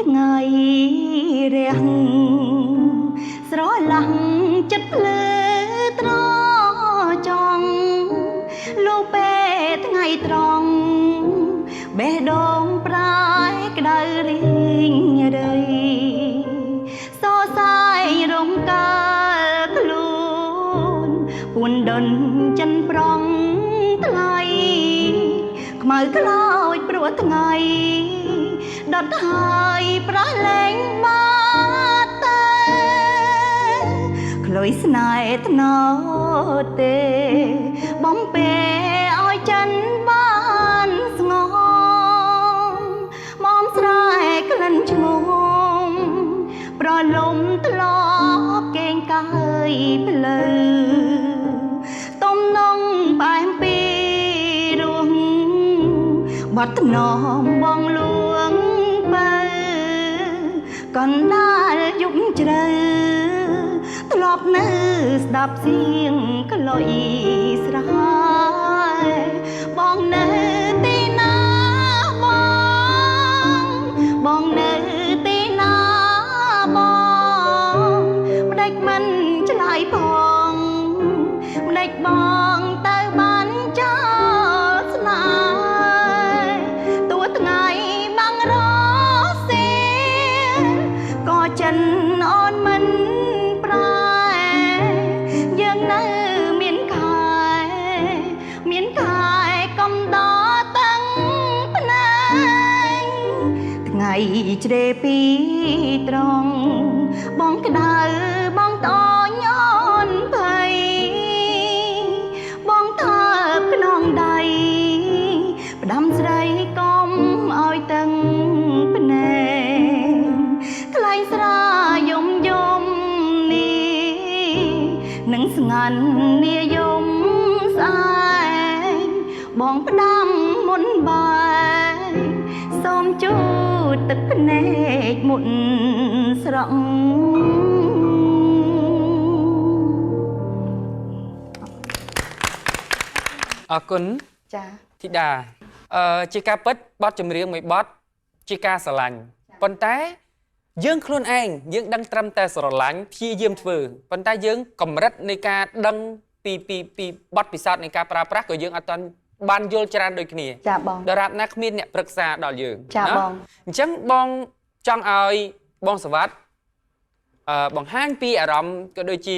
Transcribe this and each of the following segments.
ថ្ងៃរះស្រឡះចិត្តភ្លឺត្រចង់លុះពេលថ្ងៃត្រង់បេះដូងប្រែក្តៅរីងរៃសរសៃរំកើខ្លួនពួនដុនចិនប្រងថ្លៃខ្មៅខ្លោចព្រោះថ្ងៃដុតហើយប្រះលែងបាត់ទៅក្លុយស្នេហ៍ថ្នោតទេបំពេឲ្យចិនបានស្ងងមុំស្រែក្លិនឈ្ងំប្រលំធ្លាប់កេងកាយផ្លូវទំនងផ្អែមពីរោះបាត់ថ្នមបងលួងបើកណ្ដាលយុគជ្រៅធ្លាប់នៅស្ដាប់សៀងក្លុយស្រែបងនៅទីណាបងបងនៅទីណាបងម្ដេចមិនឆ្លើយផងម្ដេចបងទៅបានចោលស្នេហ៍តួថ្ងៃបាំងរសៀលក៏ចិនអូនមិនប្រែយើងនៅមានខែមានខែកំដរតាំងភ្នែកថ្ងៃជ្រេពីត្រង់បងក្តៅបងតញអូនភ័យបងថើបក្នុងដៃផ្ដាំស្រីកុំឲ្យតឹងភ្នែកថ្លៃស្រាយំយំនេះនឹងស្ងាន់និយមស្អែកបងផ្ដាំមុនបែកសូមជូតទឹកភ្នែកមុនស្រង់ អរគុណ ចា ធីតាជាការពិតបទចម្រៀងមួយបទជាការស្រឡាញ់ប៉ុន្តែយើងខ្លួនឯងយើងដឹងត្រឹមតែស្រឡាញ់ព្យាយាមធ្វើប៉ុន្តែយើងកម្រិតនៃការដឹងពីពីពីបទពិសោធន៍នៃការប្រើប្រាស់ក៏យើងអត់ទាន់បានយល់ច្រើនដូចគ្នា ចាបង ដរាបណាគ្មានអ្នកប្រឹក្សាដល់យើង ចាបង អញ្ចឹងបងចង់ឲ្យបងសវត្តបង្ហាញពីអារម្មណ៍ក៏ដូចជា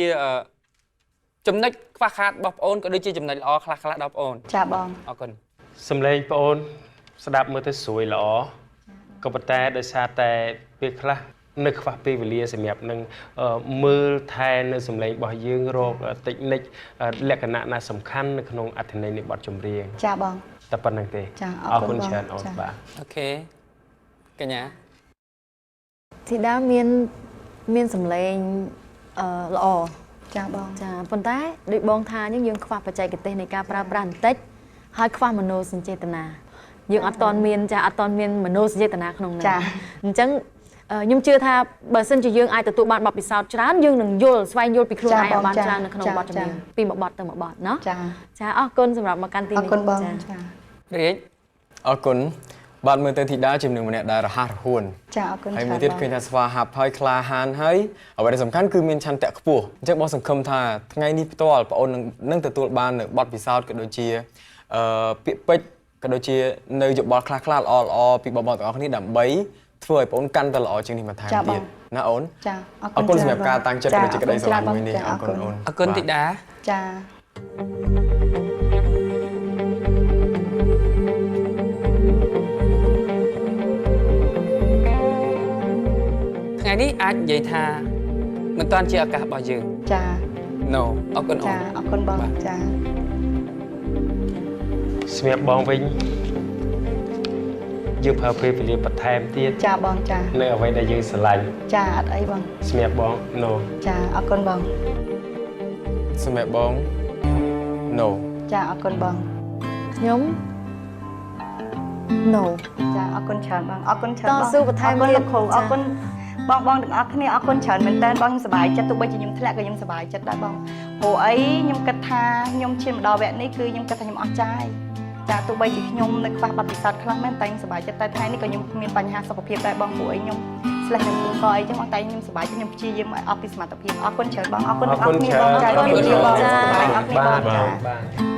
ចំណុចខ្វះខាតរបស់ប្អូនក៏ដូចជាចំណុចល្អខ្លះៗដល់ប្អូន ចាបង អរគុណ សំឡេងប្អូនស្ដាប់មើលទៅស្រួយល្អក៏ប៉ុន្តែដោយសារតែពេលខ្លះនៅខ្វះពេលវេលាសម្រាប់នឹងមើលថែនៅសំឡេងរបស់យើងរកតិចនិចលក្ខណៈណាសំខាន់នៅក្នុងអត្ថន័យនៃបទចម្រៀង ចាបង តែប៉ុណ្្នឹងទេ ចា អរគុណច្រើនអូនបាទ អូខេកញ្ញា ធីតាមានសំឡេងល្អ ចាបង ចាប៉ុន្តែដូចបងថាយើងខ្វះបច្ចេកទេសនៃការប្រើប្រាស់បន្តិចហើយខ្វះមនោសញ្ចេតនាយើងអត់ទាន់មានចាអត់ទាន់មានមនោសញ្ចេតនាក្នុងនោះអញ្ចឹងខ្ញុំជឿថាបើសិនជាយើងអាចទទួលបានបទពិសោធន៍ច្រើនយើងនឹងយល់ស្វែងយល់ពីខ្លួនឯងឲ្យបានច្រើននៅក្នុងបទចម្រៀងពីមួយបទទៅមួយបទណោះ ចា ចាអរគុណសម្រាប់មកកាន់ទីនេះ អរគុណបងចា រាជ អរគុណបាទមើលទៅធីតាជាមនុស្សម្នាក់ដែលរហ័សរហួន ចាអរគុណ ហើយមួយទៀតឃើញថាស្វាហាប់ហើយក្លាហានហើយអ្វីដែលសំខាន់គឺមានឆន្ទៈខ្ពស់អញ្ចឹងបងសង្ឃឹមថាថ្ងៃនេះផ្ទាល់បងអូននឹងទទួលបាននៅបទពិសោធន៍ក៏ដូចជាពាក្យពេចន៍ក៏ដូចជានៅយោបល់ខ្លះៗល្អៗពីបងប្អូនទាំងអស់គ្នាដើម្បីធ្វើឲ្យបងអូនកាន់តែល្អជាងនេះបន្ថែមទៀតណាអូន ចា អរគុណសម្រាប់ការតាំងចិត្តក៏ដូចជាក្តីស្រឡាញ់មួយនេះអរគុណអូន អរគុណធីតា ចា ថ្ងៃនេះអាចនិយាយថាមិនតាន់ជាឱកាសរបស់យើង ចា No អរគុណអូន ចាអរគុណបងចា សម្រាប់បងវិញយើងប្រើពេលវេលាបន្ថែមទៀត ចាបងចា នៅអ្វីដែលយើងស្រឡាញ់ ចាអត់អីបង សម្រាប់បង No ចាអរគុណបង សម្រាប់បង No ចាអរគុណបង ខ្ញុំ No ចាអរគុណច្រើនបងអរគុណច្រើនបង តស៊ូបន្ថែមទៀត លោកគ្រូអរគុណបងបងទាំងអស់គ្នាអរគុណច្រើនមែនតើបងខ្ញុំសប្បាយចិត្តទោះបីជាខ្ញុំធ្លាក់ក៏ខ្ញុំសប្បាយចិត្តដែរបងព្រោះអីខ្ញុំគិតថាខ្ញុំឈានមកដល់វគ្គនេះគឺខ្ញុំគិតថាខ្ញុំអស់ចាយ ចាទោះបីជាខ្ញុំនៅខ្វះបទពិសោធន៍ខ្លះមែនតែខ្ញុំសប្បាយចិត្តតែថ្ងៃនេះក៏ខ្ញុំមានបញ្ហាសុខភាពដែរបងពួកអីខ្ញុំស្លេះនឹងពូកអីចឹងបងតែខ្ញុំសប្បាយចិត្តខ្ញុំព្យាយាមឲ្យអស់ពីសមត្ថភាពអរគុណច្រើនបងអរគុណទាំងអស់គ្នាបងចាជម្រាបលាបងសប្បាយអរគ្នាបងចា បាទ។